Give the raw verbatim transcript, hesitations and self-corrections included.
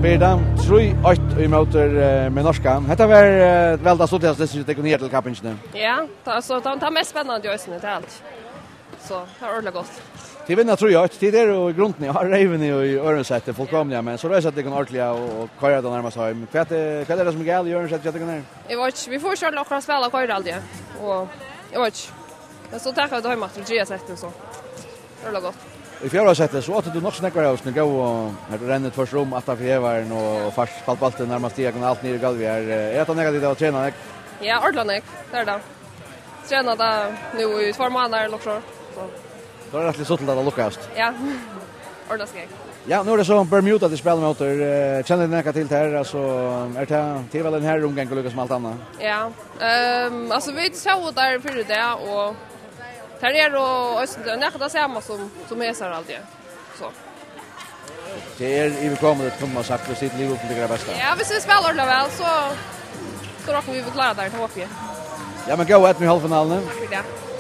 Birta, trý eitt ímóti, eh, Menorca. Hetta var, eh, væl tað stuttligasta, tykkum her til kappingina. Ja, tað, so, tað, tað mest spennandi í eisini, tað er alt. So, tað er ordiliga gott. Tit vinna trý eitt, tit eru í grundini á reyvini í øðrum seti, fullkomiliga, men so reisa tykkum ordiliga og, og koyra tað nærmast heim. Hvat er, hvat er tað sum er galið í øðrum seti hjá tykkum her? Eg veit ikki, vit fáa ikki ordiliga okkara spæl at koyra, haldi eg. Og eg veit ikki. Men so taka vit heim aftur í triðja seti, so. Ordiliga gott. Í fjórða seti, so áttu tú nokk so nógvar av sum góðu, har tú rennur tvørtur um aftan fyri hevaran og, og fært spælt bóltin nærmast diagonalt niður í gólvið her. Er hetta nakað, tit hava trenað nógv? Ja, ordiliga nógv, tað er tað. Trena tað nú í tveir mánaðir, eller so. So. Tað er rættiliga stuttligt at tað lukkast. Ja, ordiliga skeg. Ja, nú er tað so Bermuda, tit spæla móti. Eh, kennir tit nakað til tað her? Altso, er tað, tað er væl ein harðrúmgangur líka sum alt annað? Ja, ehm, altso, vit sóu teir fyrr í dag, og teir eru eisini nakað tað sama sum, sum hesar, haldi eg. So. Tað er yvirkomiligt, kundi man sagt, viss tit liva upp til tykkara besta. Ja, viss vit spæla ordiliga væl, so, so rokna vit, vit klára teir, tað vóni eg. Ja, men góða eydnu í hálvfinaluni. Takk fyri tað.